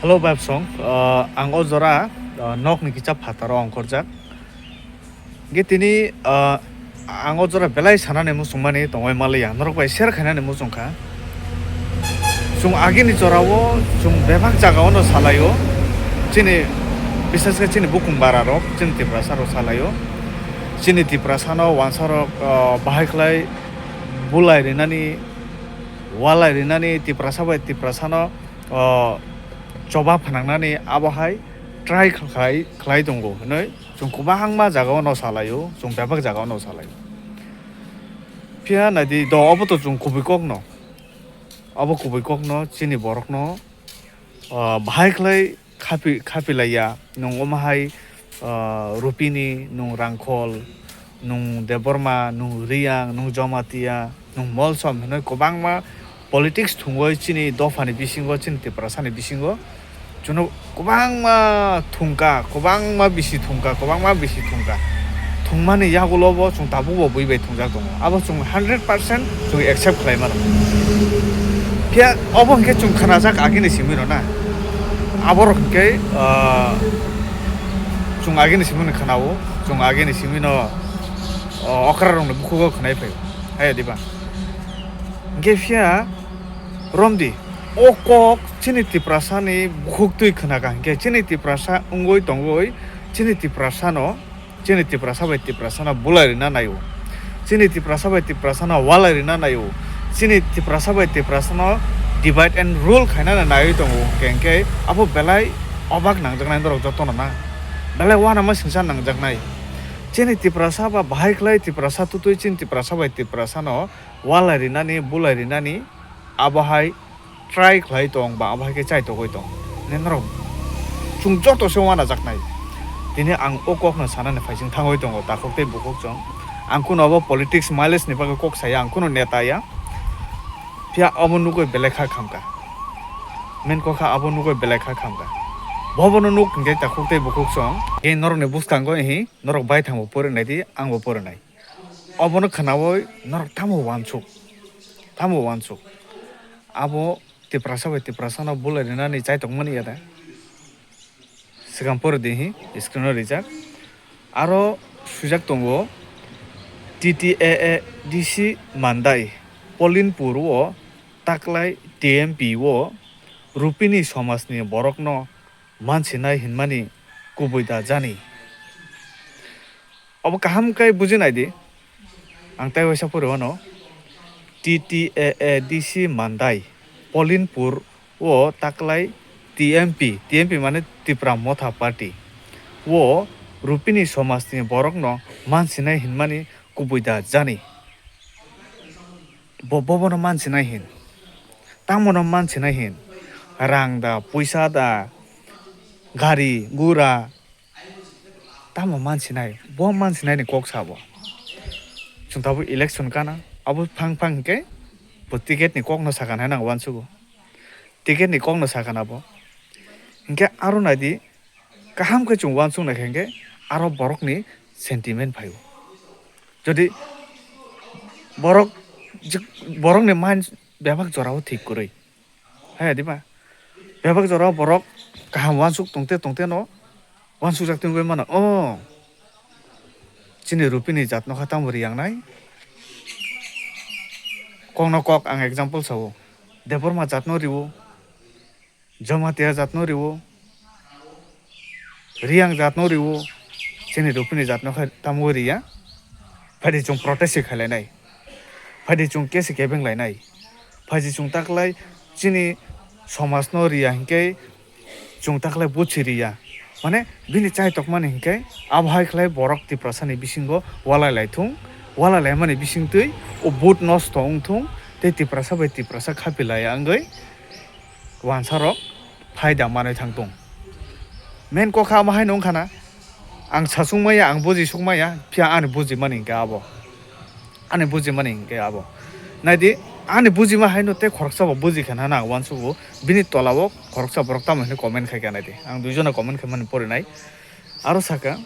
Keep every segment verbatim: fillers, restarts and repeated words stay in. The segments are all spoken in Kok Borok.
Hello, Babsong. Ah, ang o jora, ah, nokni kisa phataro ongkhorjak. Ge tini, ah, ang o jora belai sanani muchungmani tongwi manliya. Norok bai share khainani muchungkha. Chwng agini jorao chwng bebak jagao no salaio. Chini, bishesh khe chini bukung bararok, chini Tiprasarok salaio. Chini Tiprasano wansarok, ah, bahai khlai bulai rinani, walai rinani, Tiprasa bai Tiprasano, ah, choba phnangnani abo hai try khlai, khlai tongo hinwi chwng kwbangma jagao no salaio, chwng bebak jagao no salaio. Phiya naidi do, obo to chwng kubui kokno, obo kubui kokno chini borokno, ah, bahai khlai khapi-, khapilaiya, nwng omo hai, ah, Rupini, nwng Rangkhol, nwng Debbarma, nwng Riyang, nwng Jamatia, nwng Molsom hinwi kwbangma politics thwngwi chini dophani bisingo, chini Tiprasani bisingo chwngno kwbangma thwngkha, kwbangma bisi thwngkha, kwbangma bisi thwngkha. Thwngmani yagulo bo chwng tabukbo bui bai thwngjak tongo. Abo chwng hundred percent chwng accept khlai mano. Phiya obo hwnkhe chwng khnajak agini simi rw na. Aborok hwnkhe, ah, chwng agini simi rw khna-o, chwng agini simi no, ah, okra rokni bukhugo khnai phai. Hai diba? Hwnkhe phiya romdi, o kok chini Tiprasani bukhuk twi khna kha hwnkhe chini Tiprasa wngwi tongwi chini Tiprasano Chini Tiprasa bai Tiprasano bulai rina naio. Chini Tiprasa bai Tiprasano walai rina naio. Chini Tiprasa bai Tiprasano divide and rule khaina naiwi tongo. Hwnkhe, hwnkhe abo belai obak nangjaknai norok jotono na. Belai uanama singsa nangjaknai. Chini Tiprasa ba bahai khlai Tiprasa tutui chini Tiprasa bai Tiprasano walai rinani, bulai rinani abo hai try khlai tong ba abo hai khe chai togwi tong. Hwnwi norok chwng joto se uanajaknai. Tini ang o kokno sanani phaising thangwi tongo takhuk tei bukhuk chwng. Ang kuno abo politics mileage ni bagwi kok saya, ang kuno neta ya. Phiya abo nugwi belai kha khamkha. Main kokha abo nugwi belai kha khamkha. Bobono nuk hwnkhe takhuk tei bukhuk chwng. Tei norokni bwskango hi norok baithangbo porinai di, angbo porinai. Obono khnaui norok tamo uansuk, tamo uansuk. Abo Tiprasa bai Tiprasano bulai rinani chaitokmani ya da? Swkang pore di hi screen-o rijak. Aro swijak tongo, T T A A D C Mandai, Polinpur o taklai T M P o Rupini somajni borokno mansinai hinmani kubui da jani. Obo kaham khe buji nai di. Ang tei waisa pore wano, T T A A D C Mandai, Polinpur o taklai T M P, T M P mane Tipra Motha Party, o Rupini somajni borokno mansinai hinmani kubui da jani. Bo, bobono mansinai hin. Tamono mansinai hin. Rang da, puisa da, gari, gura, tamo mansinai? Bo mansinaini kok sabo. Chwng tabuk election kana, abo phang phang hinkhe bo ticket ni kokno sakana hinwi ang uansugo. Ticket ni kokno sakana bo. Hinkhe aro naidi, kaham khe chwng uansuk naikha hinkhe aro borokni sentiment phaio. Jodi borok, borokni mind bebak jorao thik kwrwi. Hai diba? Bebak jorao borok kaham uansuk tongte tongte no uansukjak tongwi mano. O chini Rupini jat no kha tamo riyangnai. Kokno kok ang example sao. Debbarma jat no riwo. Jamatia jat no riwo. Riyang jat no riwo. Chini Rupini jat no kha tamo riya. Phaidi chwng protest se khailai nai. Phaidi chwng case kebeng lainai. Phaidi chwng taklai chini somaj no riya hinkhe chwng taklai buchi riya. Mane bini chai tokmani hinkhe abo hai khlai borok Tiprasani bisingo walai lai thung, walai laimani bisingtwi o vote nosto wng thung tei Tiprasa bai Tiprasa khapi laiya wngwi wansarok phaida manwi thang tung. Main kokha amo haino wngkha na, ang sasuk maya, ang buji suk maya, phiya ani bujimani hinkhe abo. Ani bujimani hinkhe abo. Naidi, ani bujima haino tei khoroksa bo buji kha na ang uansugo. Bini tolao khoroksa borok tamo hinwi comment khai kha naidi. Ang duijona comment khaimani porinai. Aro saka,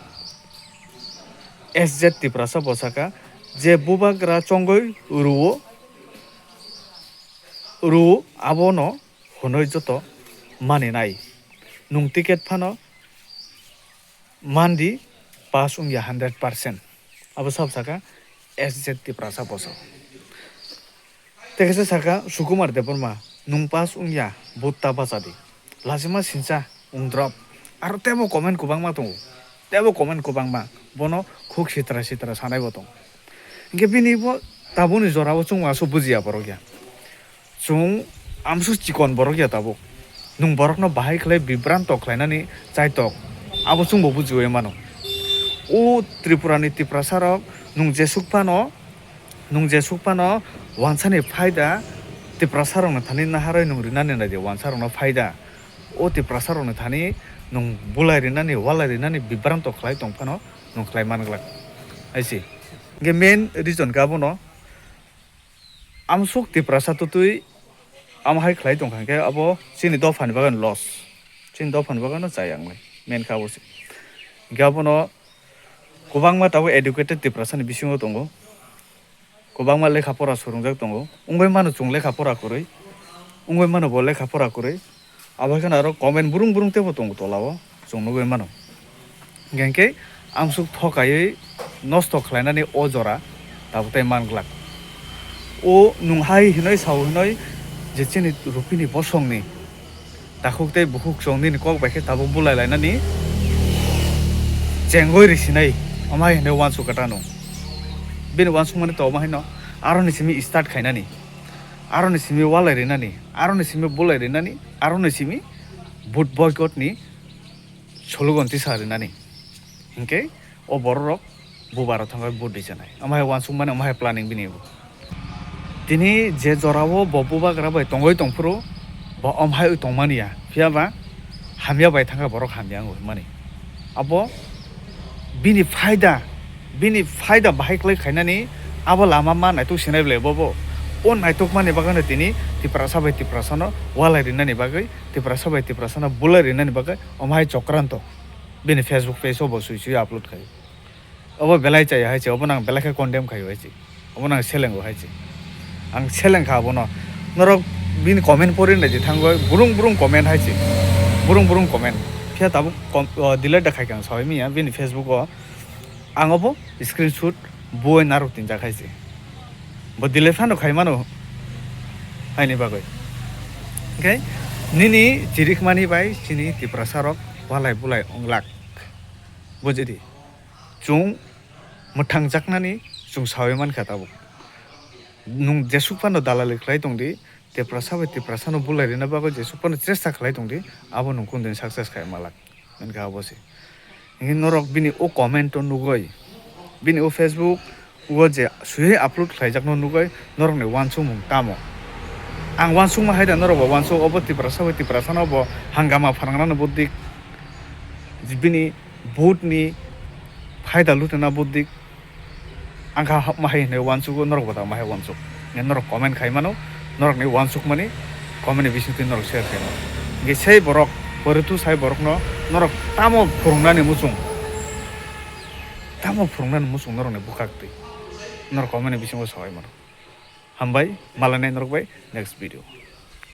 S Z Tiprasa bo saka, je bubagra chongoi ruo, ruo abono hwnwi joto maninai. Nwng ticket phano mandi pass wngya hundred percent. Abo sabo saka S Z Tiprasa bosok. Tei kaisa saka Sukumar Debbarma, nwng pass wngya, vote ta bachadi. Lachima sincha wng drop. Aro teibo comment kwbangma tongo. Teibo comment kwbangma. Bono khuk sitra sitra sanaibo tongo. Hinkhe bini bo tabukni jorao chwng aswk bujiya borok ya. Chwng amswk chikon borok ya tabuk. Nwng borokno bahai khlai bibranto khlainani chaitok. Abo chwngbo bujiui mano. O Tripurani Tiprasarok nwng jesuk phano, nwng jesuk phano wansani phaida Tiprasarokno thani naharwi nwng rinani naidi wansarokno phaida. O Tiprasarokno thani nwng bulai rinani, walai rinani bibranto khlai tong phano nwng khlai man glak. Hai se. Hinkhe main reason khe abono amswk Tiprasa twtwi amo hai khlai tong kha hinkhe abo chini dophani bagwi loss. Chini dophani bagwi no chaya wngnai. Main khe abo se. Hinkhe abono kwbangma tabuk educated Tiprasani bisingo tongo. Kwbangma lekha pora swrwngjak tongo. Wngwi mano chwng lekha pora kwrwi. Wngwi mano bo lekha pora kwrwi. Abo hai kheno aro comment brung brung teibo tongo tolao. Chwng nugwi mano. Hinkhe amswk thokaiwi nosto khlainani o jora tabuk tei man glak. O nwng hai hinoi sao hinoi je chini rupini bosongni takhuk tei bukhuk chwng nini kok bai khe tabuk bulai lainani chengwi risinai, omo hai hinoi uansuk kwtano. Bini uansukmani to omo haino aroni simi start khainani, aroni simi walai rinani, aroni simi bulai rinani, aroni simi vote boycott ni slogan tisa rinani. Hinkhe o bororok bubagra thangwi vote rijak nai. Omo hai uansukmani, omo hai planning bini bo. Tini je jorao bo bubagra bai tongwi tongphuru, bo omo hai tongmani ya. Phiya ba hamya bai thangkha borok hamya wng mani. Abo bini phaida, bini phaida bahai kwlai khainani abo lama ma naituk sinai bwlai bobo. O naitukmani bagwino tini Tiprasa bai Tiprasano walai rinani bagwi, Tiprasa bai Tiprasano bulai rinani bagwi omo hai chokranto bini Facebook page o bo sui sui upload khai. Obo belai chaya hai se, obo nang belai khe condemn khaio hai se, obo nang selengo hai se. Ang seleng kha abono. Norok bini comment pori nai di thangoi, burung burung comment hai se, burung burung comment. Phiya tabuk com-, o, delete da khai kang sawi miya bini Facebook o. Ang obo screenshot boi narok tinjak hai se. Bo delete phano khai mano haini bagwi. Hinkhe nini chirikmani bai chini Tiprasa rok walai bulai onglak. Bujidi. Chwng mwthangjaknani chwng sawi mankha tabuk. Nwng jesuk phano dalali khlai tongdi, Tiprasa bai Tiprasano bulai rina bagwi jesuk phano chesta khlai tongdi, abo nwng kundin success khai malak. Hinkhe abo se. Hinkhe norok bini o comment o nugwi, bini o Facebook o je swiwi upload khlaijakno nugwi norokni uansukmung tamo? Ang uansukma hai da norok bo uansuk, obo Tiprasa bai Tiprasano bo hangama phanangnano bo dik. Bini vote ni phaida lutena bo dik. Ang kha hapma hai hinwi uansukgo, norok bo da ma hai uansuk. Hinkhe norok comment khai mano, norokni uansukmani comment ni bisingtwi norok share khai mano. Hinkhe sei borok, poritu sai borokno norok tamo phwrwngnani muchung, tamo phwrwngnani muchung norokni bwkhaktwi norok comment ni bisingo sawi mano. Hambai, malainai norok bai next video.